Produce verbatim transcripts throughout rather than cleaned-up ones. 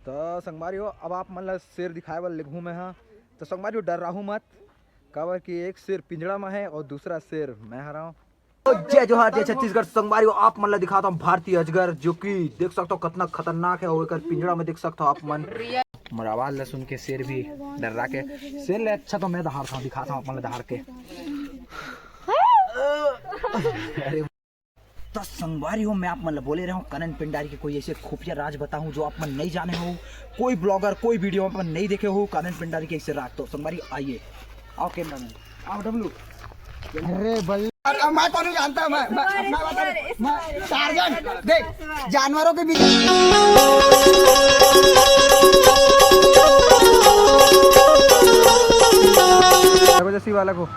तो संगवारी हो, अब आप मन ला शेर दिखाए बर लेगहूँ मैं हा। तो संगवारी हो, डर्राहू मत, काबर कि एक शेर पिंजड़ा में है और दूसरा शेर मैं हरंव। तो जय जोहार, जय छत्तीसगढ़। संगवारी हो, आप मन ला दिखाता हूँ भारतीय अजगर, जो कि देख सकता हो कितना खतरनाक है, और एकर पिंजड़ा में देख सकता हो आप मन। मोर आवाज ला सुन के शेर भी डर्रा के, शेर ले अच्छा तो मैं दहाड़ता हूँ, दिखाता हूँ आप मन ला दहाड़ के। अरे, तो संगवारी हो, मैं आप मन ला बोले रहा हूँ, कानन पेंडारी के कोई ऐसे खुफिया राज बताऊँ जो आप मन नहीं जाने हो, कोई ब्लॉगर, कोई वीडियो आप मन नहीं देखे हो कानन पेंडारी के ऐसे राज। तो संगवारी आइए, आओ कैमरा मैन, आओ डब्लू। अरे बल्ले, अब मैं तो नहीं जानता, मैं, मैं, मैं बता रहा हूँ, मैं टार्जन, देख, जानवरों के बीच। जबरदस्ती वाला को।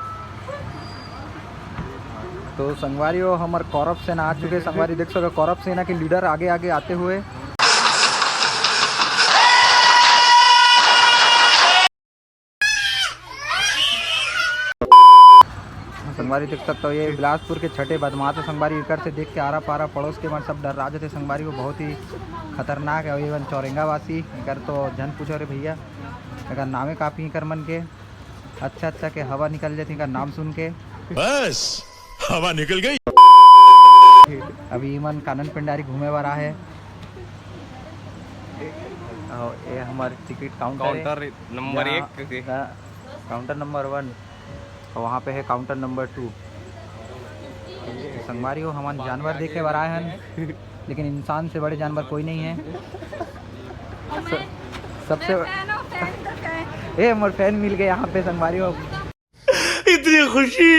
तो संगवारी हो, हमर कौरव सेना आ चुके हैं। संगवारी देख सको, कौरव सेना के लीडर आगे आगे आते हुए। संगवारी देख सकते हो, ये बिलासपुर के छठे बदमाश है। संगवारी एकर से देख के आरा पारा पड़ोस के मन सब डर्रा जाथे। संगवारी हो, बहुत ही खतरनाक है। ये मन चौरेंगा वासी, एकर तो झन पूछो रे भैया, एकर नामे काफी एकर मन के। अच्छा अच्छा के हवा निकल जाथे एकर नाम सुन के। बस, हवा निकल गई। अभी इमन कानन पेंडारी घूमे बर आहे। और ये हमार टिकट काउंटर है। काउंटर नंबर जहाँ एक के। का-, काउंटर नंबर वन, और वहाँ पे है काउंटर नंबर टू। संगवारी हो, हमन जानवर देखे बर आए हन, लेकिन इंसान से बड़े जानवर कोई नहीं है। स-, सबसे ए, मोर फैन मिल गए यहाँ पे, संगवारी हो। इतनी खुशी,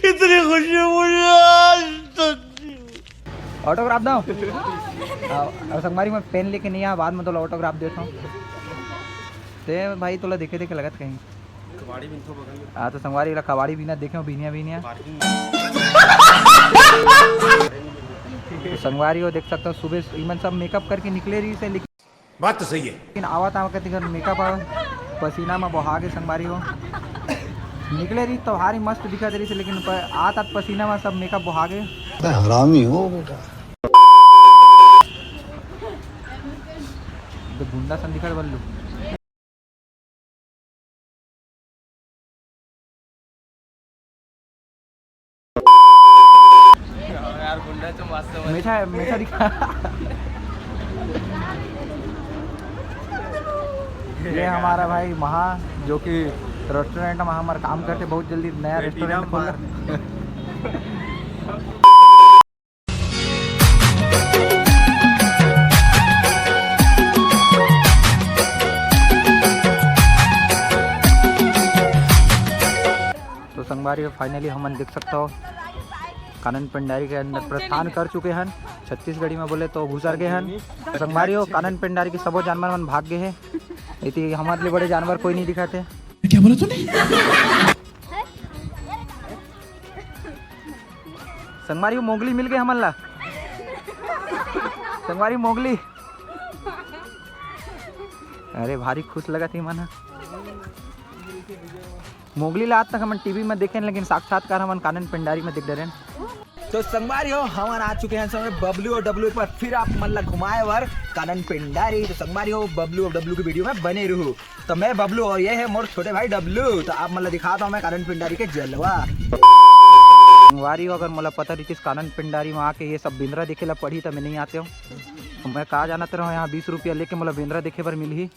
इतनी खुशी मुझे आज तक नहीं हुई। ऑटोग्राफ दो। आ, और संगवारी, मैं पेन लेके नहीं आया, बाद में तोला ऑटोग्राफ देता हूँ। ते भाई, तोला देखे देखे लगत कहीं। कबाड़ी बिनथो बगल में। हाँ, तो संगवारी ला कबाड़ी बिना देखे हो, बिनिया बिनिया। पार्किंग। तो संगवारी हो, देख सकते हो, सुबह इमन सब मेकअप करके निकले रहिसे, लेकिन बात तो सही है। लेकिन आवत आवत के मेकअप आवे, पसीना में बहा के संगवारी हो। निकले रहिस तो भारी मस्त दिखत रहिस, लेकिन प-, आत आत पसीना में सब मेकअप बहा गे। अबे हरामी हो बेटा। तो गुंडा सन दिखत बल्लू। यार, गुंडा तो मस्त है। मीठा है, मीठा दिखा। ये हमारा भाई महा, जो कि रेस्टोरेंट में हमारा काम करते, बहुत जल्दी नया रेस्टोरेंट खोल। तो संगवारी हो, finally हमन देख सकता हो, कानन पेंडारी के अंदर प्रस्थान कर चुके हन। छत्तीसगढ़ी में बोले तो घुसर गए हन। तो संगवारी हो, कानन पेंडारी के सबो जानवर मन भाग गए हैं। इति हमारे लिए बड़े जानवर कोई नहीं दिखाते। क्या बोला तूने? संगवारी हो, मोगली मिल गए हमन ला। संगवारी मोगली। अरे भारी खुश लगत हे मन ह। मोगली ला आज तक हमन टीवी में देखेन, लेकिन साक्षात्कार हमन कानन पेंडारी में देख डरेन। तो संगवारी हो, हमन आ चुके हैं समय बबलू और डब्लू पर, फिर आप मन ला घुमाए बर कानन पेंडारी। तो संगवारी हो, बबलू और डब्लू की वीडियो में बने रहू। तो मैं बबलू और ये है मोर छोटे भाई डब्लू। तो आप मन ला दिखाता हूँ मैं कानन पेंडारी के जलवा। संगवारी हो, अगर मोला पता रहितिस कानन पेंडारी में आके ये सब बेंदरा देखे ला पड़ही, तो मैं नहीं आते हूँ। मैं का जानत रहूं, यहाँ बीस रुपया लेके मोला बेंदरा देखे बर मिलही।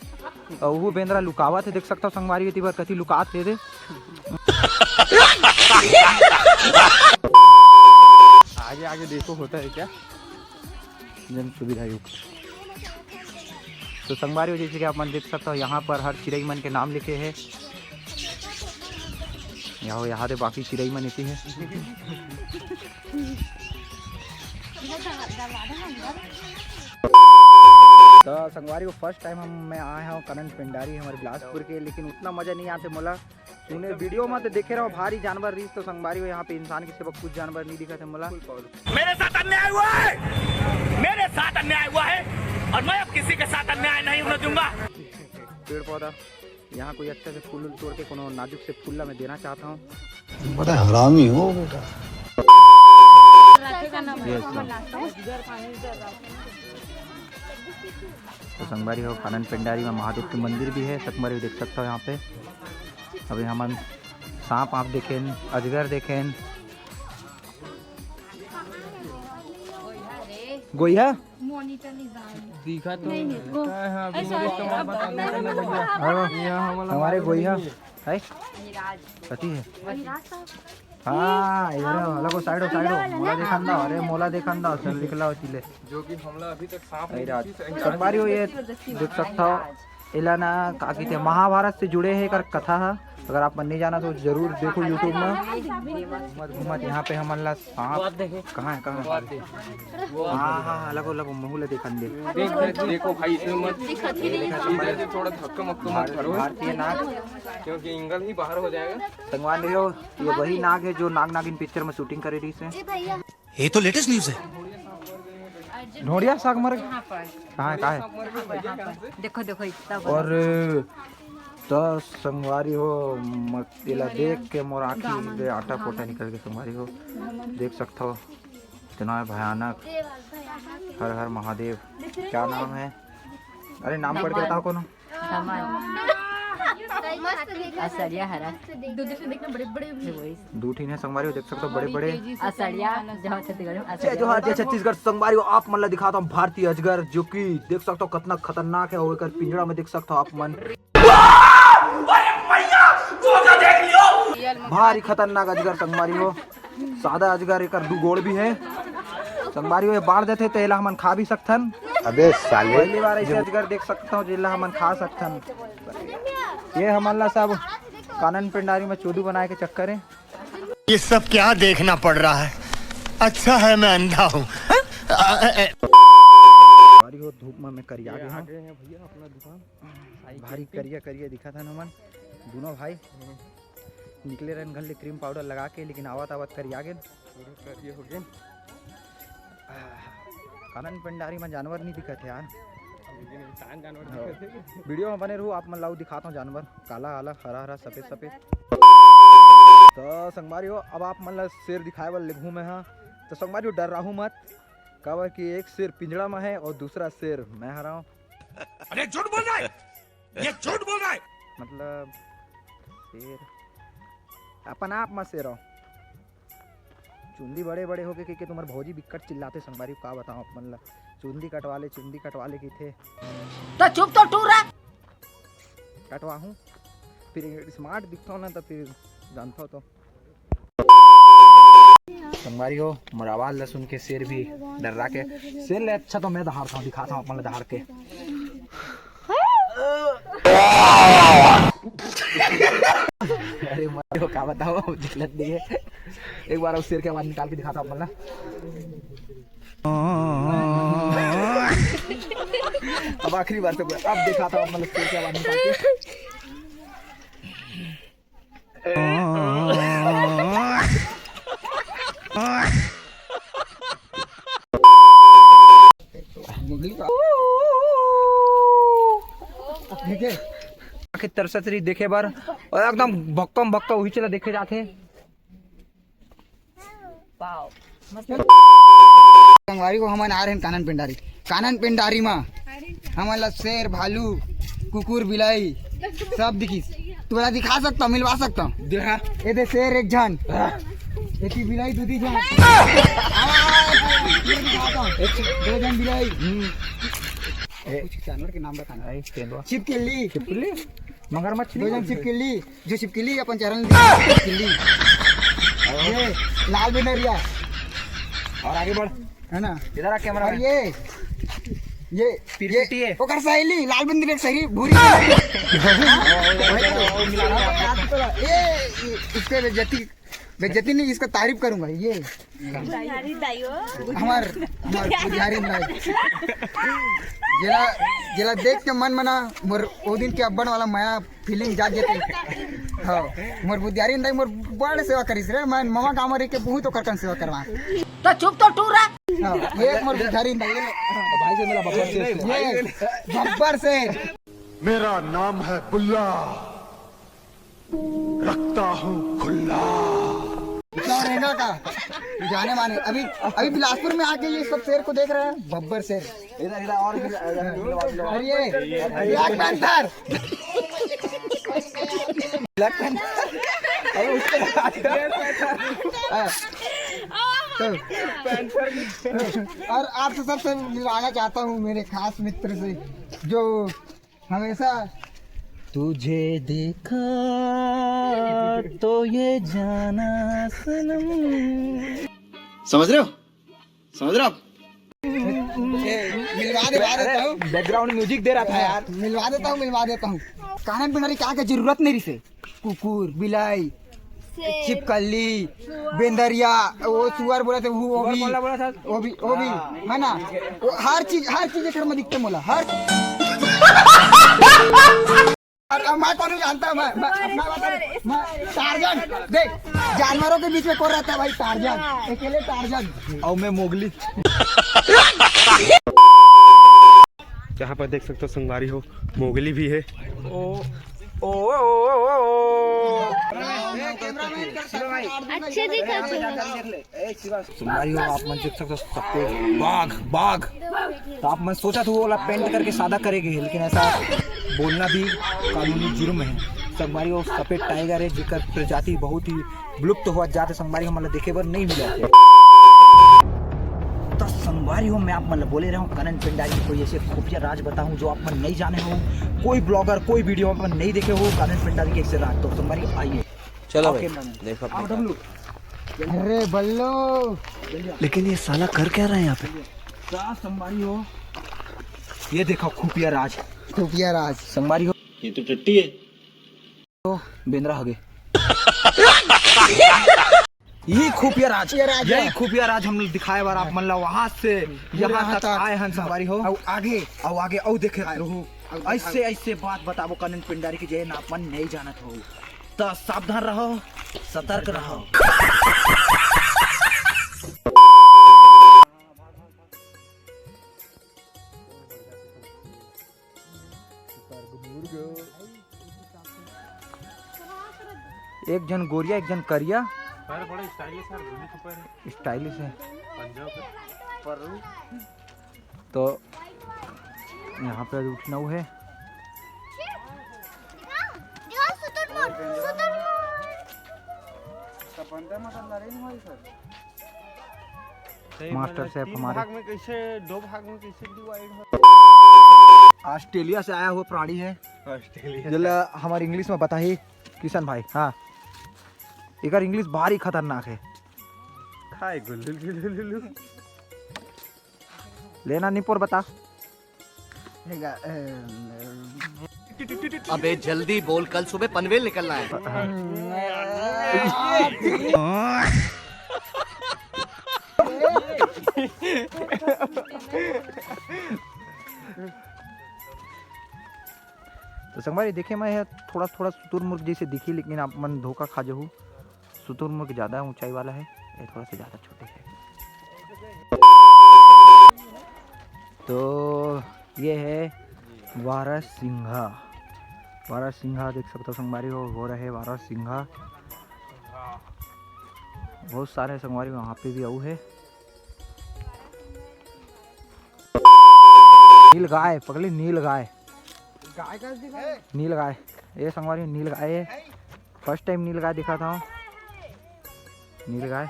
अउ वो बेंदरा लुकावत हे, देख सकता हो संगवारी हो, एती बर कति लुकात हे दे। आगे आगे देखो होता है क्या, जन सुविधा युक्त। तो संगवारी हो, जैसे कि आप मन देख सकता हो, यहाँ पर हर चिरई मन के नाम लिखे हे। यहाँ, यहाँ दे बाकी चिरई मन एती हे। तो संगवारी हो, first time हम, मैं आए हूँ कानन पेंडारी, हमारे बिलासपुर के, लेकिन उतना मजा नहीं आते मोला। तूने वीडियो में तो देखे रहो, भारी जानवर रहिस, तो संगवारी हो, यहाँ पे इंसान के सिवा कुछ जानवर नहीं दिखा थे मोला। मेरे साथ अन्याय हुआ है, मेरे साथ अन्याय हुआ है, और मैं अब किसी के साथ अन्याय नहीं होने दूंगा। पेड़ पौधा, यहाँ कोई अच्छा से फूल उल तोड़ के कोनो नाजुक से फूल ला मैं देना चाहता हूँ। बड़ा हरामी हो बेटा। Yes, sir। तो संगवारी हो, कानन पेंडारी में महादेव के मंदिर भी है। संगवारी हो, देख सकता हो यहाँ पे। अभी हमन सांप आप देखेन, अजगर देखेन। गोइहा? दिखा तो नहीं, नहीं, वो, हाँ, अभी अरे, मेरे sorry, कमर अब बता दो। नहीं, नहीं, नहीं, हाँ, हमारे गोइहा है? कति है? हाँ, ये रहो, अलग हो, side हो, side हो। मोला देखन दो, अरे, मोला देखन दो, चल निकला हो, चिले। जो कि हमला अभी तक सांप नहीं दिखी, सही। संगवारी हो, ये देख सकता हो, एला ना, का कहिथे, महाभारत से जुड़े हे एकर कथा ह। अगर आप मन नहीं जाना तो जरूर देखो YouTube में। घूमत घूमत यहाँ पे हमन ला सांप, कहाँ है, कहाँ है? हाँ, हाँ, हाँ, लगो, लगो, महू ला देखन दे। देख, देख, देखो भाई, इसमें मत, इधर से थोड़ा धक्का मक्का मत करो, भारतीय नाग। क्योंकि एंगल ही बाहर हो जाएगा। संगवारी हो, ये वही नाग है जो नाग नागिन पिक्चर में शूटिंग करे रहिस हे। ये तो लेटेस्ट न्यूज़ है। ढोंडिया साग मर कहाँ है, कहाँ है? देखो, देखो, इतना बड़ा। और तो संगवारी हो, म-, एला देख के मोर आँखी ले आटा पोटा निकल के, संगवारी हो, देख सकता हो, इतना भयानक। हर हर महादेव। क्या नाम है? अरे, नाम पढ़ के बताओ, कोनो। असरिया हरा। दो ठिन है संगवारी हो, देख सकता हो, बड़े बड़े। असरिया, जोहार छत्तीसगढ़ में, असरिया। जोहार जय छत्तीसगढ़। संगवारी हो, आप मन ला दिखाता हूँ भारतीय अजगर, जो कि देख सकता हो कितना खतरनाक है। और एकर पिंजरा में देख सकता हो आप मन, भारी खतरनाक अजगर संगवारी हो। सादा अजगर, एकर दू गोड़ भी है संगवारी हो। ये बाढ़ देथे तो एला हमन खा भी सकथन। अबे साले। पहली बार ऐसे अजगर देख सकता हूँ जेला हमन खा सकथन। ये हमन ला सब कानन पेंडारी में चोदू बनाए के चक्कर है। ये सब क्या देखना पड़ रहा है? अच्छा है मैं अंधा हूँ। संगवारी हो, धूप में मैं करिया गया हूँ। भारी करिया करिया दिखा था हमन दोनों भाई। निकले रहन घर ले क्रीम पाउडर लगा के, लेकिन आवत आवत करिया गेन। पूरा करिया हो गेन। कानन पेंडारी में जानवर नहीं दिखत है यार। लेकिन इंसान जानवर हाँ। दिखत है। वीडियो में बने रहू, आप मन ला अउ दिखाता हूँ जानवर, काला काला, हरा हरा, सफेद सफेद। तो संगवारी हो, अब आप मन ला शेर दिखाए बर लेगहूँ मैं हा। तो संगवारी हो, डर्राहू मत, काबर कि एक शेर पिंजड़ा में है और दूसरा शेर मैं हरा हूँ। अरे झूठ बोल रहा है, ये झूठ बोल रहा है। मतलब शेर अपन आप में शेर हो। चुंदी बड़े बड़े होके के, के तुम्हार भौजी बिक्कट चिल्लाथे संगवारी, का बताओ आप मन ला, चुंदी कटवा ले, चुंदी कटवा ले किथे। तो चुप तो टूरा। कटवाहूँ, फिर smart दिखता हूँ ना, तो फिर जानता हो तो। संगवारी हो, मोर आवाज ला सुन के शेर भी डर्रा के। शेर ले अच्छा तो मैं दहाड़ता हूँ, दिखाता हूँ अपन ला दहाड़ के। अरे मत हो, का बताओ, निकलत नहीं है। एक बार अउ शेर के आवाज निकाल के दिखाता हूँ अपन ला। अब आखिरी बार से, अब दिखाता हूँ अपन ला शेर के आवाज निकाल के। आखिर तरसत रही देखे बर, और एकदम भक्कम भक्का उही चला देखे जाथे। संगवारी हो, हमन आ रहे हैं कानन पेंडारी। कानन पेंडारी मा हमन ला शेर, भालू, कुकुर, बिलाई सब दिखिस। तोला दिखा सकता हूँ, मिलवा सकता हूँ। दिखा। ये दे शेर एक झन, हाँ। ये थी बिलाई दू दी झन। आवा, आवा, आवा, ये दिखाता हूँ। दो झन बिलाई। हम्म। ए। कुछ जानवर के नाम बताना। छिपकली। छिपकली? मगरमच्छ दो नहीं? झन छिपकली। जो छिपकली अपन चैनल में छिपकली। ये लाल बिंदरिया। और आगे बढ़। है ना? इधर आ कैमरा और में। ये, ये, पिरपिटी ये, है। ओकर सहेली, लाल बिंदरिया के सहेली, भूरी। हाँ? वही तो। ये, ये, इसके बेइज्जती, बेइज्जती नहीं, इसका तारीफ करूंगा। ये हमार, हमार पुजारी भाई। जेला, जेला देख के मन मना, मोर ओ दिन के अब्बन वाला मया फीलिंग जाग जेते। हाँ, मोर बुधियारी नहीं, मोर बड़ सेवा करिस रे, मैं ममा गाँव में रह के बहुत ओकर कन सेवा करवा। तो चुप तो टूरा। हाँ, ये मोर बुधियारी नहीं, ये भाई से मिला बब्बर शेर से। ये बब्बर शेर। मेरा नाम है बुल्ला, रखता हूँ खुल्ला। इतना रहेगा का? जाने माने अभी, अभी बिलासपुर में आके ये सब शेर को देख रहे हैं, बब्बर शेर। इधर, इधर और भी, इधर, इधर, इधर। अरे, ब्लैक पैंथर। Black panther. अरे, उसको हाँ। तो, और आपसे सबसे मिलवाना चाहता हूँ मेरे खास मित्र से, जो हमेशा तुझे देखा तो ये जाना सनम। समझ रहे हो? समझ रहे हो आप? ए, मिलवा दे, मिलवा देता हूँ। बैकग्राउंड म्यूजिक दे रहा था यार। मिलवा देता हूँ, मिलवा देता हूँ। कानन पेंडारी का, का जरूरत नहीं रिसे। कुकुर, बिलाई, शेर, छिपकली, सुअर। बेंदरिया, वो सुअर बोला था, वो, वो सुअर भी, बोला, बोला था। वो भी, वो भी, हाँ। है ना? वो हर चीज, हर चीज एक घर में दिखते मोला, हर। और अब मैं कौन जानता हूँ, मैं, मैं अपना बता रहा हूँ। मैं टार्जन, देख, जानवरों के बीच में कौन रहता है भाई? टार्जन, अकेले टार्जन। और मैं मोगली। यहाँ पर देख सकते हो संगवारी हो, मोगली भी है। ओ, ओ, ओ, ओ, ओ। अच्छे दिखा तू। संगवारी हो, आप मन देख सकते हो, सफेद बाघ, बाघ। तो आप मन सोचा था वो वाला पेंट करके सादा करेंगे, लेकिन ऐसा बोलना भी कानूनी जुर्म है। संगवारी हो, सफेद टाइगर है, जेकर प्रजाति बहुत ही विलुप्त होवत जात हे संगवारी, हमन ला देखे बर नहीं मिलत हे। त संगवारी हो, मैं आप मन ला बोले रहा हूँ, कानन पेंडारी के कोई ऐसे खुफिया राज बताऊँ जो आप मन नहीं जाने हो, कोई ब्लॉगर, कोई वीडियो आप मन नहीं देखे हो, कानन पेंडारी के ऐसे राज। तो संगवारी आइए। चलो आओ भाई, कैमरा मैन। देखो आओ अपने डब्लू। अरे बल्लो। लेकिन ये साला कर क्या रहा है यहाँ पे? का संगवारी हो, ये देखो खुफिया राज। खुफिया राज। संगवारी हो, ये तो टट्टी है। तो बेंदरा हगे। ये खुफिया राज, खुफिया राज यही है। खुफिया राज हम दिखाए बार आप मन ला वहां से यहाँ यहाँ तक तक। आए हन संगवारी हो। अउ आगे, अउ आगे, अउ देखे रहू। अउ ऐसे, ऐसे बात बताबो कानन पेंडारी की, जे आप मन नहीं जानत हो, त सावधान रहो, सतर्क रहो। एक झन गोरिया, एक झन करिया। अरे बड़ा स्टाइलिश है, दोनों के ऊपर है। स्टाइलिश है। पंजाब का। तो यहाँ पे उठना है। सही मास्टर शेफ हमारे। भाग में कैसे, दो भाग में कैसे डिवाइड हो? ऑस्ट्रेलिया से आया हुआ प्राणी है। ऑस्ट्रेलिया। जेला हमारे इंग्लिश में बताही किशन भाई। हाँ, एकर इंग्लिश भारी खतरनाक है। खाए गुल्लू गुल्लू गुल्लू। लेना निपोर बता। अबे जल्दी बोल, कल सुबह पनवेल निकलना है। तो संगवारी देखे, मैं थोड़ा थोड़ा शुतुरमुर्ग जैसे दिखी, लेकिन आप मन धोखा खा जाहू। शुतुरमुर्ग ज़्यादा ऊंचाई वाला है, ये थोड़ा सा ज़्यादा छोटे है। तो ये है वारसिंघा। वारसिंघा देख सकते हो संगवारी हो, हो रहे वारसिंघा। बहुत सारे संगवारी वहाँ पे भी आऊ है। नील गाय पकड़ी, नील गाय। गाय का दिखा? नील गाय, ये संगवारी नील गाय है। फर्स्ट टाइम नील गाय दिखा था, नील गाय।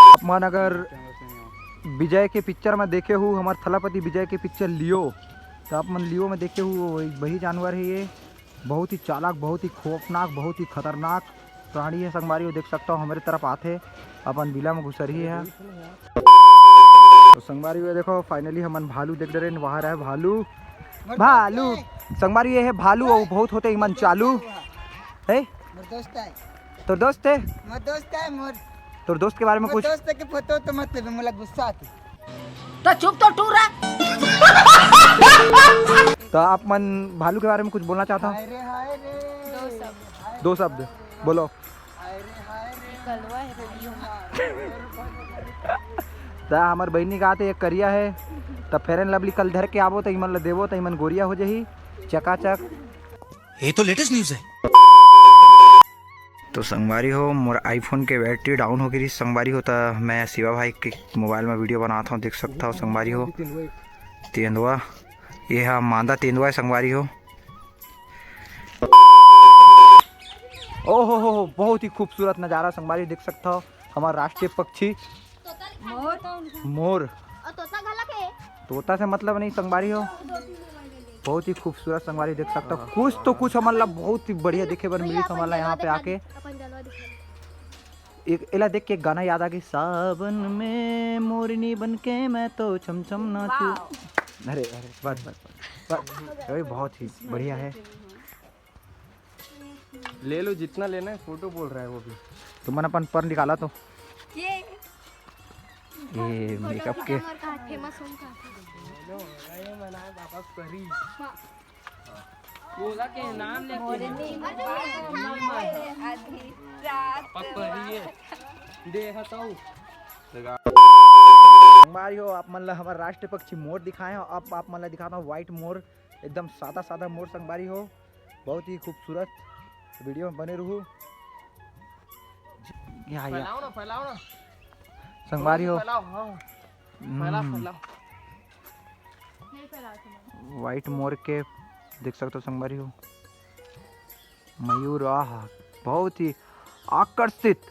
आप मन अगर विजय के पिक्चर में देखे हो, हमार थलापति विजय के पिक्चर लियो, तो आप मन लियो में देखे हो, वही, वही जानवर है ये। बहुत ही चालाक, बहुत ही खौफनाक, बहुत ही खतरनाक प्राणी है संगवारी हो। देख सकता हो, हमारे तरफ आथे, अपन बिला में घुसरही है। तो संगवारी हो, देखो, फाइनली हमन भालू देख डरे, बाहर है भालू। भालू। संगवारी, ये है भालू, वो बहुत होते इमन चालू। है? मोर दोस्त है। तोर दोस्त है? मोर दोस्त है, मोर। तोर दोस्त के बारे में मोर कुछ? दोस्त के फोटो तो मत लेबे, मोला गुस्सा आथे। तो चुप तो टूरा। तो आप मन भालू के बारे में कुछ बोलना चाहता हूँ? हाय रे, हाय रे। दो शब्द। दो शब्द बोलो। हाय रे, हाय रे। कलवा है भाई। त हमर बहिनी का आते एक करिया है, त Fair and Lovely कल धर के आबो, त इमन ल देबो, त इमन गोरिया हो जाही, चकाचक। ये तो लेटेस्ट न्यूज है। तो संगवारी हो, मोर iPhone के बैटरी डाउन हो गई संगवारी हो, त मैं शिवा भाई के मोबाइल में वीडियो बनाता हूँ, देख सकता हो संगवारी हो। तेंदुआ, ये हा मादा तेंदुआ है संगवारी हो। ओहो हो हो, बहुत ही खूबसूरत नज़ारा संगवारी, देख सकता हो हमारा राष्ट्रीय पक्षी मोर। और तोता घलक है। तोता से मतलब नहीं संगवारी हो, बहुत ही खूबसूरत संगवारी, देख सकता हो। कुछ तो कुछ हमन ला बहुत ही बढ़िया देखे बर मिली हमन ला यहाँ पे आके। अपन जलवा दिखा। एक एला देख के एक गाना याद आ गई, सावन में मोरनी बन के मैं तो छम छम नाचू। अरे अरे, बस बस बस बस। अरे बहुत ही बढ़िया है। ले लो जितना लेना है, फोटो बोल रहा है वो भी। तुमन अपन पर निकाला तो। ये ये मेकअप के। फेमस होम का। ले लो, ये मना पापा परी। बोला के नाम लेके। मोरनी। पापा परी है। दे हटाओ। संगवारी हो, आप मन ला हमारा राष्ट्रीय पक्षी मोर दिखाए हो। अब आप मन ला दिखाता हूँ व्हाइट मोर, एकदम सादा सादा मोर संगवारी हो, बहुत ही खूबसूरत। वीडियो में बने रहू। या या फैलाओ ना, फैलाओ ना। संगवारी हो, फैलाओ, हाँ। फैला, हम्म। फैलाओ। व्हाइट मोर के देख सकते हो संगवारी हो, मयूर, आह, बहुत ही आकर्षित।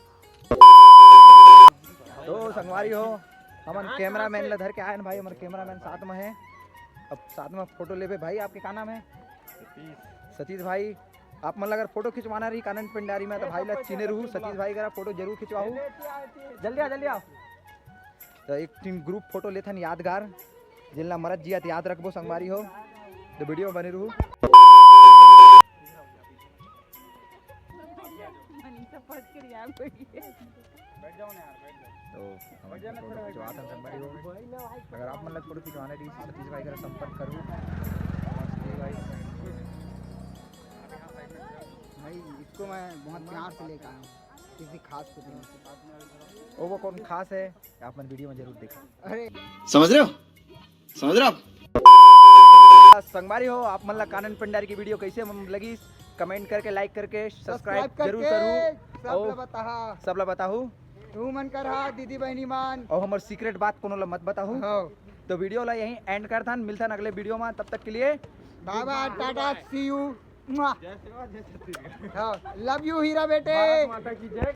तो संगवारी हो, हमन कैमरामैन ला धर के आए हैं भाई, हमर कैमरामैन साथ में है। अब साथ में फोटो लेबे भाई। आपके का नाम है? सतीश भाई। आप मन ला अगर फोटो खिंचवाना रही कानन पेंडारी में, तो भाई ला चिने रहू, सतीश भाई करा फोटो जरूर खिंचवाहू। जल्दी आ, जल्दी आ। तो एक टीम ग्रुप फोटो लेथन यादगार, जिन ला मरत जियत याद रखबो संगवारी हो। तो वीडियो में बने रहू। तो हमन फोटो खिंचवात हन संगवारी हो। अगर आप मन ला फोटो खिंचवाना रही, सतीश भाई करा फोटो जरूर खिंचवाहू। संगवारी हो। अगर आप मन ला फोटो खिंचवाना रही, सतीश भाई करा संपर्क करू। सतीश भाई। भाई, इसको मैं बहुत प्यार से लेकर आया हूँ, किसी खास को देने। ओ, वो कौन खास है, आप मन वीडियो में जरूर देखें। अरे, समझ रहे हो? समझ रहे हो आप? संगवारी हो, आप मन ला कानन पेंडारी की वीडियो कैसे लगी, कमेंट करके, लाइक करके, सब्सक्राइब जरूर करू। सब ला बताहा। सब ला बताहू। तू मन करहा, दीदी बहनी मान। और हमर सीक्रेट बात कोनो ला मत बताहू। हाँ। तो वीडियो ला यहीं एंड करथन, मिलथन अगले वीडियो में, तब तक के लिए बाय बाय, टाटा, सी यू। हाँ, लव यू हीरा बेटे। भारत माता की जय।